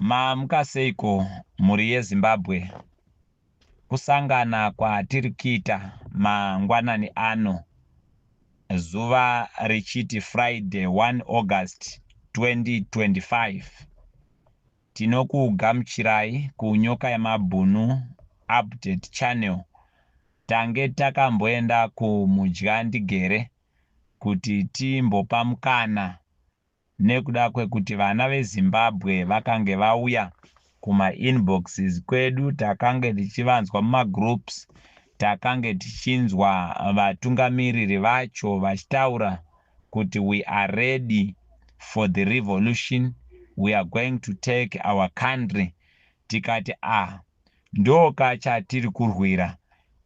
Mamuka seiko mhuri yeZimbabwe? Kusangana kwatiri kuita mangwanani ano zuva richiti Friday 1 August 2025. Tinokugamuchirai kuNyoka Yemabhunu Update Channel. Tange takamboenda kumudyandigere kuti timbopa mukana nekuda kwekuti vana veZimbabwe vakange vauya kumainboxes kwedu, takange tichivanzwa mumagroups, takange tichinzwa vatungamiriri vacho vachitaura kuti we are ready for the revolution, we are going to take our country. Tikati ah, ndoka chatiri kurwira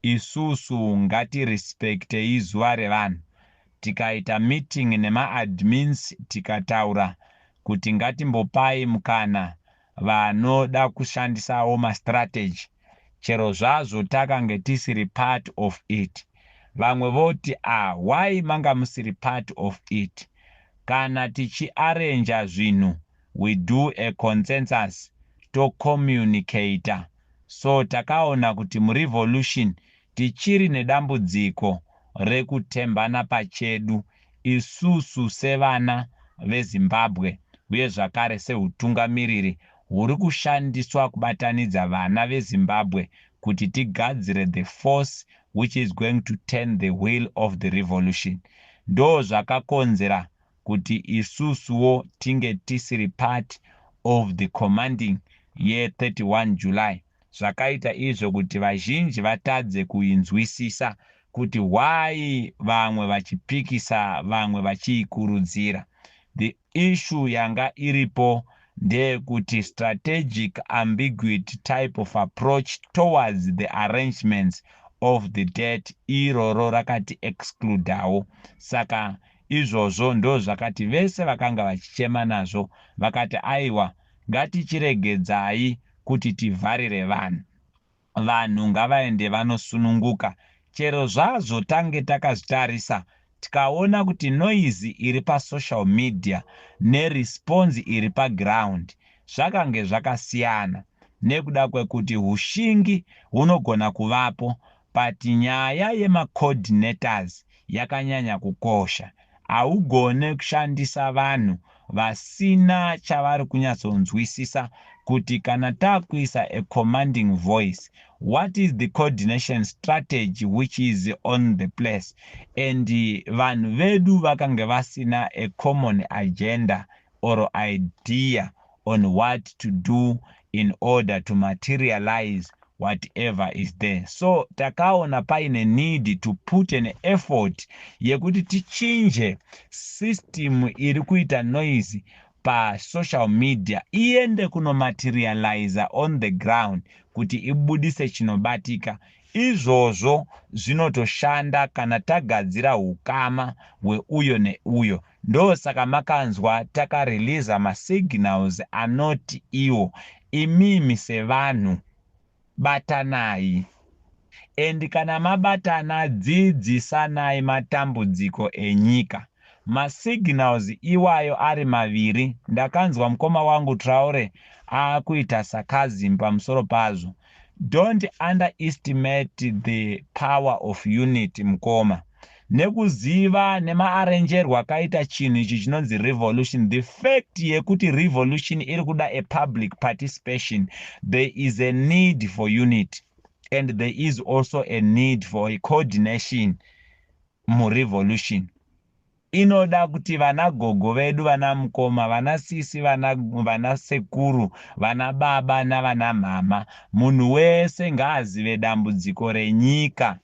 isusu, ngatirespektei zuva revanhu. Tikaita meeting nemaadmins, tikataura kuti ngatimbopai mukana vanoda kushandisawo mastrategy, chero zvazvo takange tisiri part of it. Vamwe voti, "Ah, why manga musiri part of it?" Kana tichiarrangea zvinhu, we do a consensus, tocommunicata. So takaona kuti murevolution tichiri nedambudziko rekutembana pachedu isusu sevana veZimbabwe, uye zvakare seutungamiriri huri kushandiswa kubatanidza vana veZimbabwe kuti tigadzire the force which is going to turn the wheel of the revolution. Ndo zvakakonzera kuti isusuwo tinge tisiri part of the commanding ye31 July. Zvakaita izvo kuti vazhinji vatadze kuinzwisisa kuti why vamwe vachipikisa, vamwe vachiikurudzira. The issue yanga iripo ndeyekuti strategic ambiguity type of approach towards the arrangements of the date iroro rakati excludawo. Saka izvozvo ndo zvakati vese vakanga vachichema nazvo vakati, "Aiwa, ngatichiregedzai kuti tivharire vanhu, vanhu ngavaende vanosununguka." Chero zvazvo tange takazvitarisa, tikaona kuti noise iri pasocial media neresponse iri paground zvakange zvakasiyana, nekuda kwekuti ushingi hunogona kuvapo, but nyaya yemacoordinators yakanyanya kukosha. Haugone kushandisa vanhu vasina chavari kunyatsonzwisisa kuti kana taakuisa a commanding voice, what is the coordination strategy which is on the place? And vanhu vedu vakange vasina a common agenda or idea on what to do in order to materialize whatever is there. So takaona paine need to put an effort yekuti tichinje system iri kuita noise pasocial media iende kunomaterializa on the ground kuti ibudise chinobatika. Izvozvo zvinotoshanda kana tagadzira ukama hweuyo neuyo. Ndosaka makanzwa takareleasa masignals anoti iwo, imimi sevanhu batanai, and kana mabatana, dzidzisanai matambudziko enyika. Masignals iwayo ari maviri. Ndakanzwa mukoma wangu Traore aakuita sarcasm pamusoro pazvo. Don't underestimate the power of unity, mukoma. Nekuziva nemaarrangerwo akaita chinhu ichi chinonzi revolution, the fact yekuti revolution iri kuda a public participation, there is a need for unity and there is also a need for a coordination murevolution. Inoda kuti vana gogo vedu, vana mukoma, vana sisi, vana sekuru, vana baba navana mhama, munhu wese ngaazive dambudziko renyika.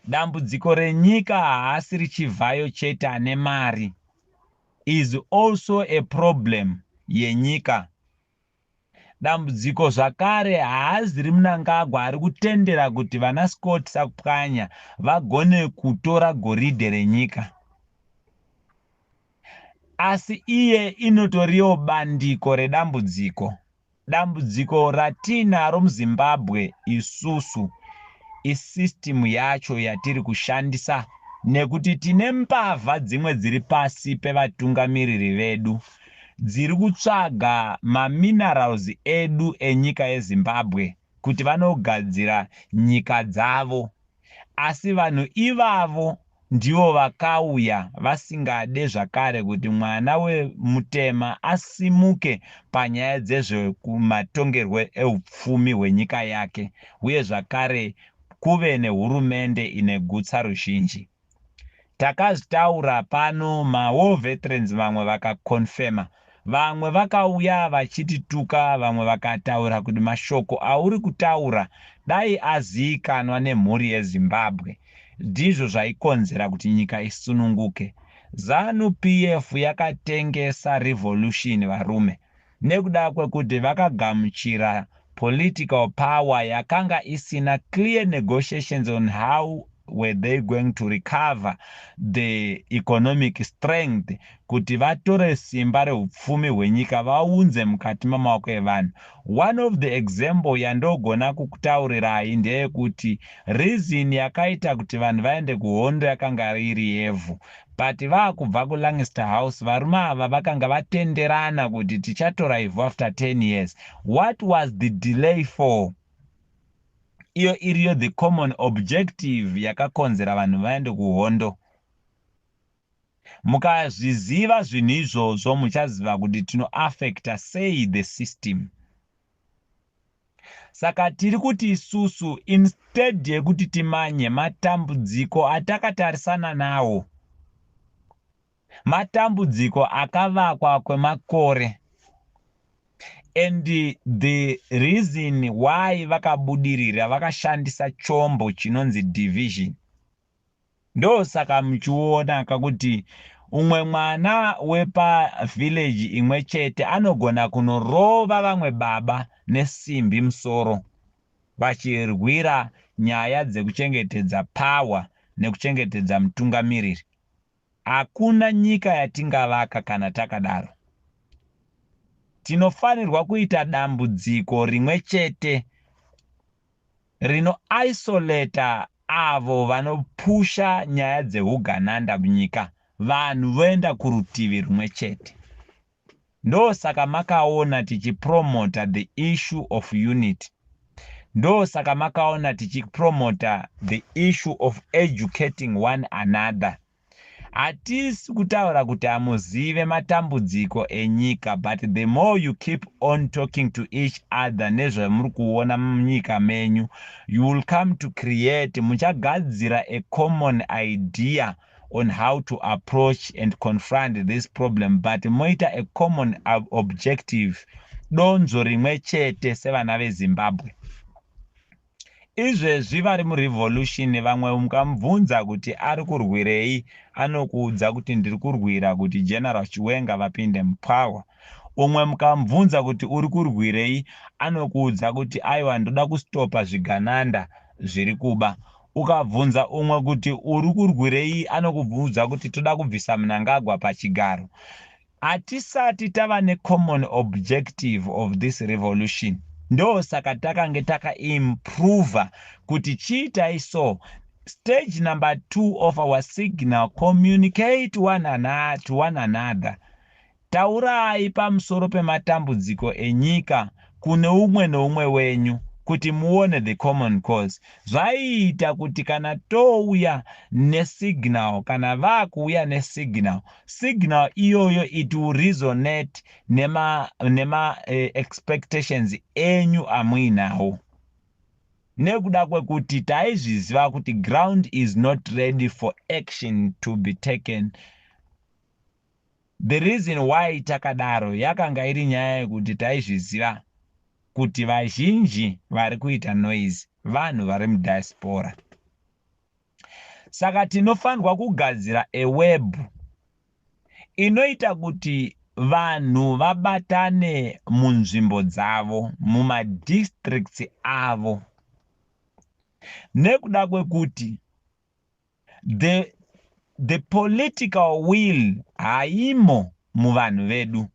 Dambudziko renyika haasi richivhayo chete ane mari, is also a problem yenyika. Dambudziko zvakare haazi riMnangagwa ari kutendera kuti vana Scott Sakupwanya vagone kutora goridhe renyika, asi iye inotoriwo bandiko redambudziko. Dambudziko ratinaro muZimbabwe isusu isystem yacho yatiri kushandisa, nekuti tine mbavha dzimwe dziri pasi pevatungamiriri vedu. dziri kutsvaga maminerals edu enyika yeZimbabwe kuti vanogadzira nyika dzavo. Asi vanhu ivavo ndivo vakauya vasingade zvakare kuti mwana wemutema asimuke panyaya dzezvematongerwo eupfumi hwenyika yake uye zvakare kuve nehurumende ine gutsa ruzhinji. Takazvitaura pano, mawar veterans vamwe vakaconfirma, vamwe vakauya vachitituka, vamwe vakataura kuti mashoko auri kutaura dai aziikanwa nemhuri yeZimbabwe ndizvo zvaikonzera kuti nyika isununguke. Zanu PF yakatengesa revolution varume nekuda kwekuti vakagamuchira political power yakanga isina clear negotiations on how were they going to recover the economic strength kuti vatore simba reupfumi hwenyika vaunze mukati mamaoko evanhu. One of the example yandogona kukutaurirai ndeyekuti reason yakaita kuti vanhu vaende kuhondo yakanga iri yevhu, but vaakubva kuLancaster House varume ava vakanga vatenderana kuti tichatora ivhu after 10 years. What was the delay for? Iyo iriyo the common objective yakakonzera vanhu vaende kuhondo. Mukazviziva zvinhu izvozvo, muchaziva kuti tinoaffecta sei the system. Saka tiri kuti isusu, instead yekuti timanye matambudziko atakatarisana nawo, matambudziko akavakwa kwemakore, and the reason why vakabudirira, vakashandisa chombo chinonzi division. Ndosaka muchiona kakuti umwe mwana wepavillage imwe chete anogona kunorova vamwe baba nesimbi musoro vachirwira nyaya dzekuchengetedza power nekuchengetedza mutungamiriri. Hakuna nyika yatingavaka kana takadaro. Tinofanirwa kuita dambudziko rimwe chete rinoisolata avo vanopusha nyaya dzeugananda munyika, vanhu voenda kurutivi rumwe chete. Ndosaka makaona tichipromota the issue of unity, ndosaka makaona tichipromota the issue of educating one another. Hatisi kutaura kuti hamuzive matambudziko enyika, but the more you keep on talking to each other nezvamuri kuona munyika menyu, you will come to create, muchagadzira a common idea on how to approach and confront this problem, but moita a common objective, donzvo rimwe chete sevana veZimbabwe. Izvezvi vari murevolution, vamwe mukamubvunza kuti ari kurwirei, anokuudza kuti ndiri kurwira kuti General Chiwenga vapinde mupower. Umwe mukamubvunza kuti uri kurwirei, anokuudza kuti aiwa, ndoda kustopa zvigananda zviri kuba. Ukabvunza umwe kuti uri kurwirei, anokubvunza kuti toda kubvisa Mnangagwa pachigaro. Hatisati tava necommon objective of this revolution. Ndosaka takange takaimprova kuti chiitai so. Stage number 2 of our signal: communicate one another, to one another. Taurai pamusoro pematambudziko enyika kune umwe neumwe wenyu kuti muone the common cause. Zvaiita kuti kana touya nesignal, kana vaakuuya nesignal, signal iyoyo it will resonate nema expectations enyu amuinawo, nekuda kwekuti taizviziva kuti ground is not ready for action to be taken. The reason why takadaro yakanga iri nyaya yekuti taizviziva kuti vazhinji vari kuita noise vanhu vari mudiaspora. Saka tinofanirwa kugadzira a web inoita kuti vanhu vabatane munzvimbo dzavo, mumadistricts avo, nekuda kwekuti the political will haimo muvanhu vedu.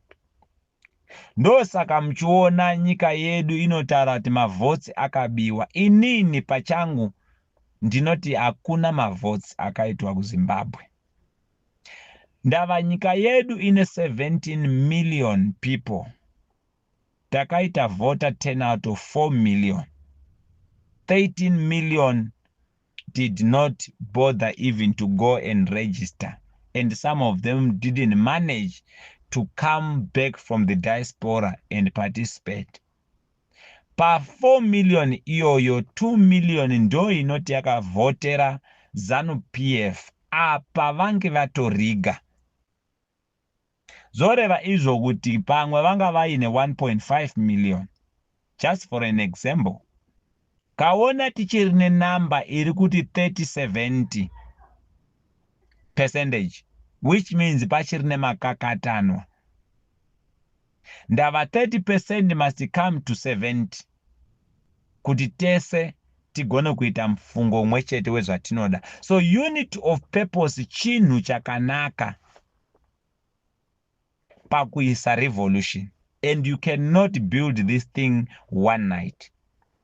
Ndosaka muchiona nyika yedu inotaura kuti mavotes akabiwa. Inini pachangu ndinoti hakuna mavotes akaitwa kuZimbabwe. Ndava nyika yedu ine 17 million people. Takaita voter turnout of 4 million. 13 million did not bother even to go and register, and some of them didn't manage to come back from the diaspora and participate. Pa4 million iyoyo, 2 million ndo inoti yakavhotera ZANU PF. Apa vange vatoriga, zvoreva izvo kuti pamwe vanga vaine 1.5 million, just for an example. Kaona tichiri nenamba iri kuti 30-70%, which means pachiri nemakakatanwa. Ndava 30% must come to 70 kuti tese tigone kuita mufungo umwe chete wezvatinoda. So unity of purpose chinhu chakanaka pakuisa revolution, and you cannot build this thing one night.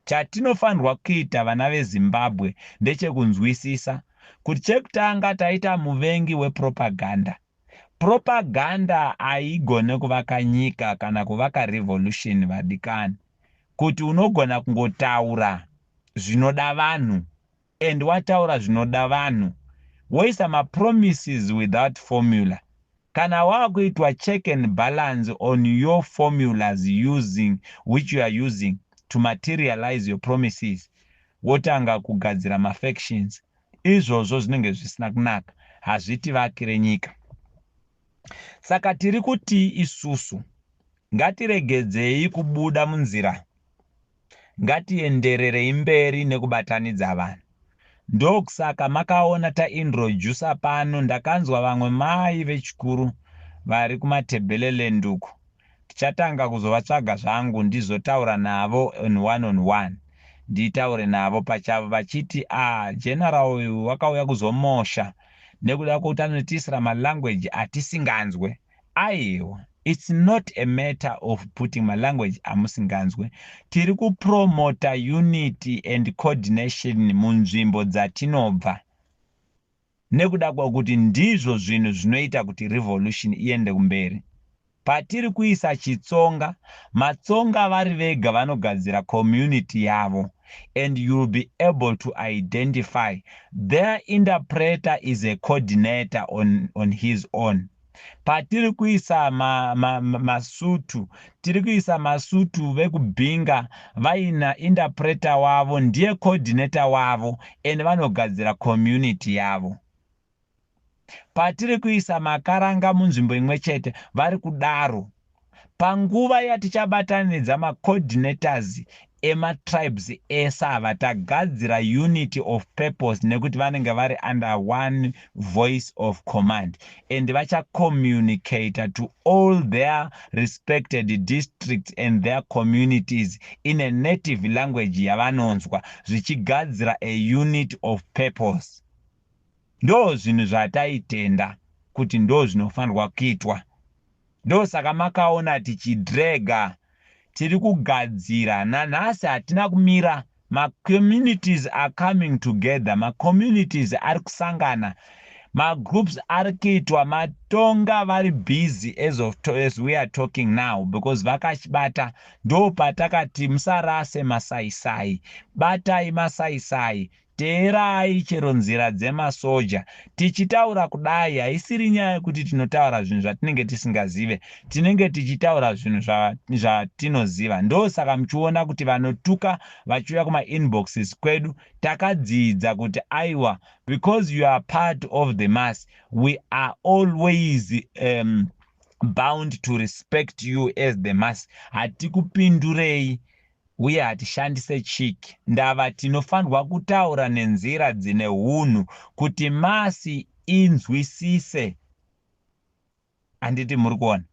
Chatinofanirwa kuita, vana veZimbabwe, ndechekunzwisisa kuti chekutanga taita muvengi wepropaganda. Propaganda haigone kuvaka nyika kana kuvaka revolution, vadikani. Kuti unogona kungotaura zvinoda vanhu, and wataura zvinoda vanhu, woisa mapromises without formula. Kana waakuitwa check and balance on your formulas using which you are using to materialize your promises, wotanga kugadzira mafactions. Izvozvo zvinenge zvisina kunaka, hazvitivakire nyika. Saka tiri kuti isusu ngatiregedzei kubuda munzira, ngatiendererei mberi nekubatanidza vanhu. Ndokusaka makaona taintrodusa pano. Ndakanzwa vamwe mai vechikuru vari kuMatebeleland uku. Tichatanga kuzovatsvaga zvangu, ndizotaura navo on one on one, nditaure navo pachavo, vachiti, "A ah, general uyu wakauya kuzomosha nekuda kwekuti anotiisira malanguage atisinganzwe." Aiwa, it's not a matter of putting malanguage amusinganzwe. Tiri kupromota unity and coordination munzvimbo dzatinobva nekuda kwekuti ndizvo zvinhu zvinoita kuti revolution iende kumberi. Patiri kuisa Chitsonga, Matsonga vari vega vanogadzira community yavo, and you'll be able to identify their interpreter is a coordinator on his own. Patiri kuisa Masutu, ma, ma tiri kuisa Masutu vekuBhinga vaina interpreter wavo, ndiye coordinator wavo, and vanogadzira community yavo. Patiri kuisa Makaranga munzvimbo imwe chete, vari kudaro. Panguva yatichabatanidza macoordinators ematribes ese ava, tagadzira unity of purpose, nekuti vanenge vari under one voice of command and vachacommunicata to all their respected districts and their communities in a native language yavanonzwa, zvichigadzira a unit of purpose. Ndo zvinhu zvataitenda kuti ndo zvinofanirwa kuitwa. Ndosaka makaona tichidrega, tiri kugadzira. Nanhasi hatina kumira. Macommunities are coming together, macommunities ari kusangana, magroups ari kuitwa. Matonga vari busy as we are talking now, because vakachibata. Ndo patakati musarase masaisai, batai masaisai, teerai chero nzira dzemasoja. Tichitaura kudai, haisiri nyaya yekuti tinotaura zvinhu zvatinenge tisingazive. Tinenge tichitaura zvinhu zvatinoziva. Ndosaka muchiona kuti vanotuka vachiuya kumainboxes kwedu, takadzidza kuti aiwa, because you are part of the mass, we are always bound to respect you as the mass. Hatikupindurei uye hatishandise chiki. Ndava tinofanirwa kutaura nenzira dzine unhu kuti mass inzwisise. Handiti muri kuona?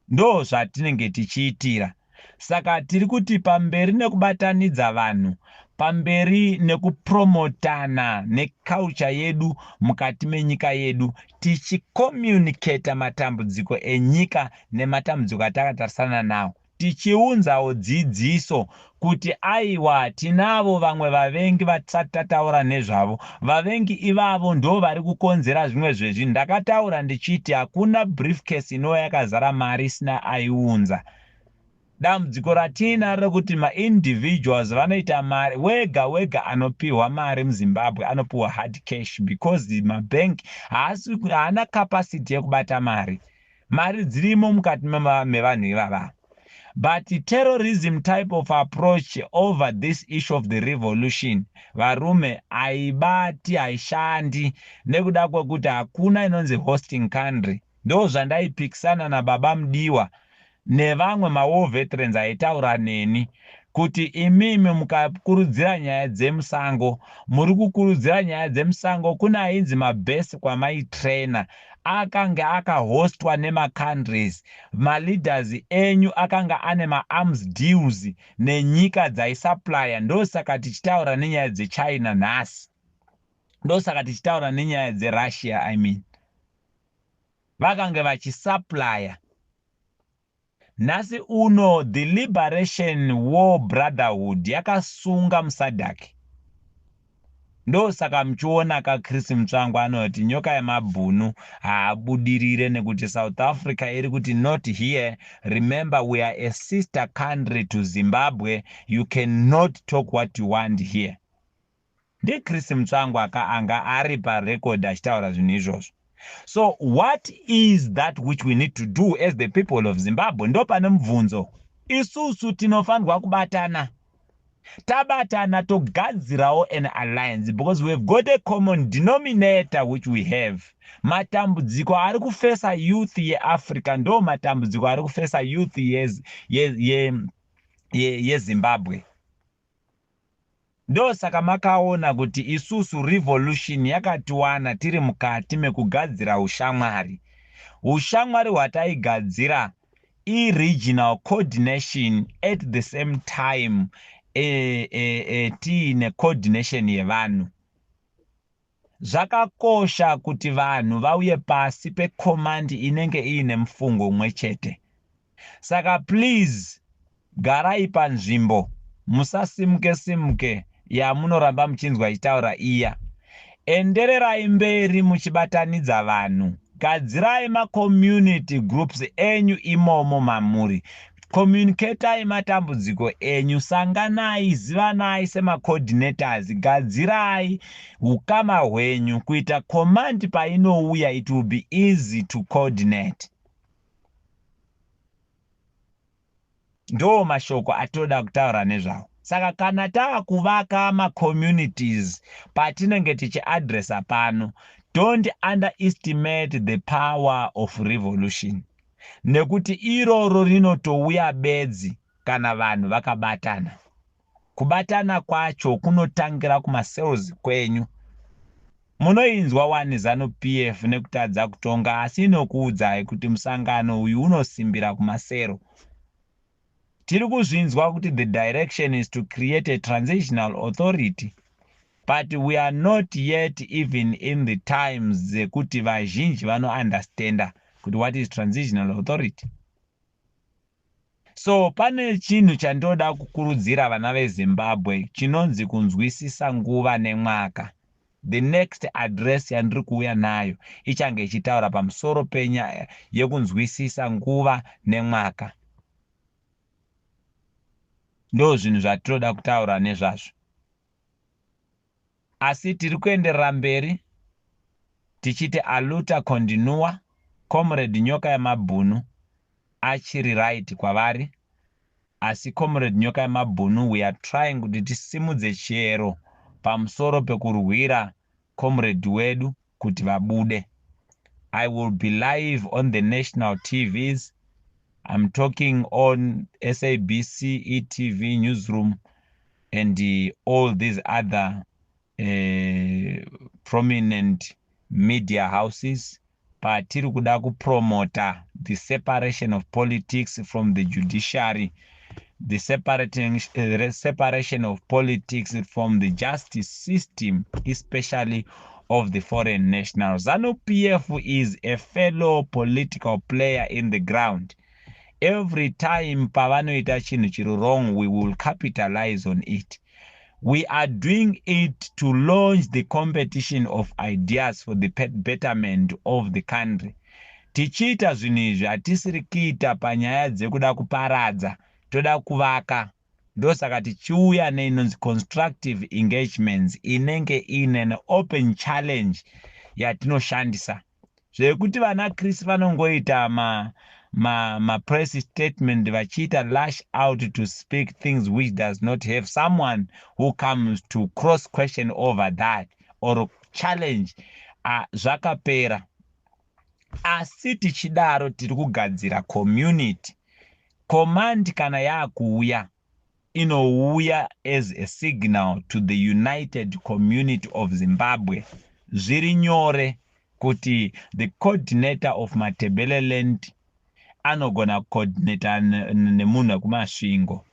Ndo zvatinenge tichiitira. Saka tiri kuti pamberi nekubatanidza vanhu, pamberi nekupromotana neculture yedu mukati menyika yedu, tichicommunicata matambudziko enyika nematambudziko atakatarisana nawo. Tichiunzawo dzidziso kuti aiwa, tinavo vamwe vavengi vatisati tataura nezvavo. Vavengi ivavo ndo vari kukonzera zvimwe zvezvinhu. Ndakataura ndichiti hakuna briefcase inova yakazara mari isina aiunza. Dambudziko ratiinaro rekuti maindividuals vanoita mari, wega wega anopiwa mari muZimbabwe anopiwa hard cash because mabank haana capacity yekubata mari. Mari dzirimo mukati mevanhu ivava. But terrorism type of approach over this issue of the revolution, varume, haibati, haishandi, nekuda kwekuti hakuna inonzi hosting country. Ndo zvandaipikisana nababa Mudiwa nevamwe mawar veterans aitaura neni kuti imimi mukakurudzira nyaya dzemusango, muri kukurudzira nyaya dzemusango. Kune ainzi mabase kwamaitraina akanga akahostwa nemacountries. Maleaders enyu akanga ane maarms deals nenyika dzaisupplya. Ndosaka tichitaura nenyaya dzeChina nhasi, ndosaka tichitaura nenyaya dzeRussia. I mean, vakange vachisupplya. Nhasi uno the Liberation War Brotherhood yakasunga muSADC. Ndosaka muchiona kaChris Mutsvangwa anoti nyoka yemabhunu haabudirire, nekuti South Africa iri kuti, "Not here. Remember, we are a sister country to Zimbabwe. You cannot talk what you want here." NdiChris Mutsvangwa anga ari parecord achitaura zvinhu izvozvo. So what is that which we need to do as the people of Zimbabwe? Ndo pane mubvunzo. Isusu tinofanirwa kubatana. Tabatana, togadzirawo an alliance because we've got a common denominator which we have. Matambudziko ari kufesa youth yeAfrica ndo matambudziko ari kufesa youth yeZimbabwe. Ndosaka makaona kuti isusu revolution yakatiwana tiri mukati mekugadzira ushamwari. Ushamwari hwataigadzira iregional coordination, at the same time tiine coordination yevanhu. Zvakakosha kuti vanhu vauye pasi pecommand inenge iine mufungo umwe chete. Saka please, garai panzvimbo, musasimuke simuke yamunoramba muchinzwa ichitaura iya. Endererai mberi muchibatanidza vanhu. Gadzirai macommunity groups enyu imomo mamuri. Communicatai matambudziko enyu, sanganai, zivanai semacoordinators, gadzirai ukama hwenyu kuita command. Painouya, it will be easy to coordinate. Ndo mashoko atoda kutaura nezvawo. Saka kana taakuvaka macommunities patinenge tichiadresa pano, don't underestimate the power of revolution, nekuti iroro rinotouya bedzi kana vanhu vakabatana. Kubatana kwacho kunotangira kumacells kwenyu. Munoinzwa wani ZANU PF nekutadza kutonga, asi inokuudzai kuti musangano uyu unosimbira kumasero. Tiri kuzvinzwa kuti the direction is to create a transitional authority, but we are not yet even in the times dzekuti vazhinji vanoundestanda kuti what is transitional authority. So pane chinhu chandoda kukurudzira vana veZimbabwe chinonzi kunzwisisa nguva nemwaka. The next address yandiri kuuya nayo ichange ichitaura pamusoro penyaya yekunzwisisa nguva nemwaka. Ndo zvinhu zvatinoda kutaura nezvazvo. Asi tiri kuenderera mberi tichiti a luta continua. Comrade Nyoka Yamabhunu achiri right kwavari, asi Comrade Nyoka Yamabhunu, we are trying kuti tisimudze chero pamusoro pekurwira comrade wedu kuti vabude. I will be live on the national TVs. I'm talking on SABC, eTV, Newsroom and all these other prominent media houses patiri kuda kupromota the separation of politics from the judiciary, the separation of politics from the justice system, especially of the foreign nationals. ZANU PF is a fellow political player in the ground. Every time pavanoita chinhu chiri wrong, we will capitalize on it. We are doing it to launch the competition of ideas for the betterment of the country. Tichiita zvinhu izvi, hatisiri kuita panyaya dzekuda kuparadza, toda kuvaka. Ndosaka tichiuya neinonzi constructive engagements, inenge iine an open challenge yatinoshandisa. Zvekuti vana Chris vanongoita mapress ma statement vachiita lash out to speak things which does not have someone who comes to cross question over that or challenge, zvakapera. Asi tichidaro, tiri kugadzira community command. Kana yaakuuya, inouya as a signal to the united community of Zimbabwe. Zviri nyore kuti the coordinator of Matebeleland anogona kucoordinata nemunhu wekuMasvingo,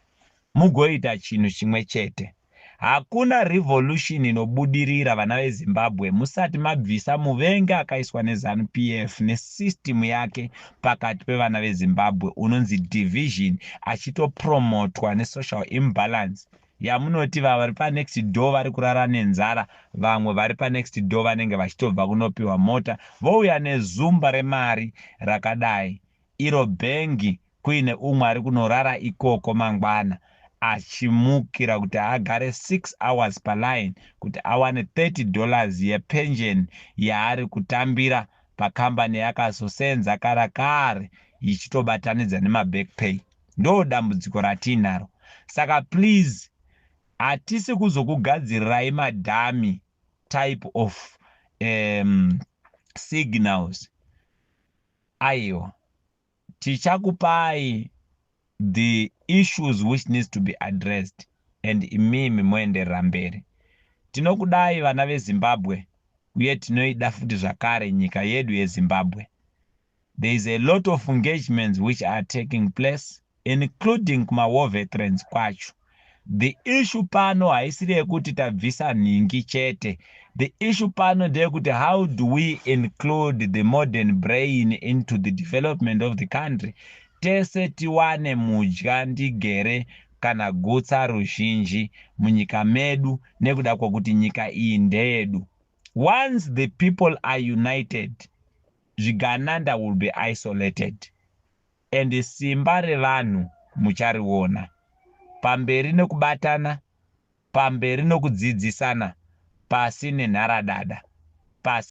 mugoita chinhu chimwe chete. Hakuna revolution inobudirira, vana veZimbabwe, musati mabvisa muvengi akaiswa neZANU PF nesystem yake pakati pevana veZimbabwe, unonzi division, achitopromotwa nesocial imbalance yamunoti vari panext door vari kurara nenzara, vamwe vari panext door vanenge vachitobva kunopiwa mota, vouya nezumba remari rakadai iro bhengi, kuine umwe ari kunorara ikoko mangwana achimukira kuti agare 6 hours paline kuti awane $30 yepension yaari kutambira pakambani yakazosenza kare kare, ichitobatanidza nemaback pay. Ndo dambudziko ratiinaro. Saka please, hatisi kuzokugadzirirai madummy type of signals. Aiwa, tichakupai the issues which needs to be addressed and imimi moenderera mberi. Tinokudai, vana veZimbabwe, uye tinoida futi zvakare nyika yedu yeZimbabwe. There is a lot of engagements which are taking place, including kumawar veterans kwacho. The issue pano haisiri yekuti tabvisa nhingi chete. The issue pano ndeyekuti how do we include the modern brain into the development of the country, tese tiwane mudya ndigere kana gutsa ruzhinji munyika medu, nekuda kwokuti nyika iyi ndeyedu. Once the people are united, zvigananda will be isolated and simba revanhu muchariona. Pamberi nekubatana, pamberi nokudzidzisana, pasi nenharadada, pasi.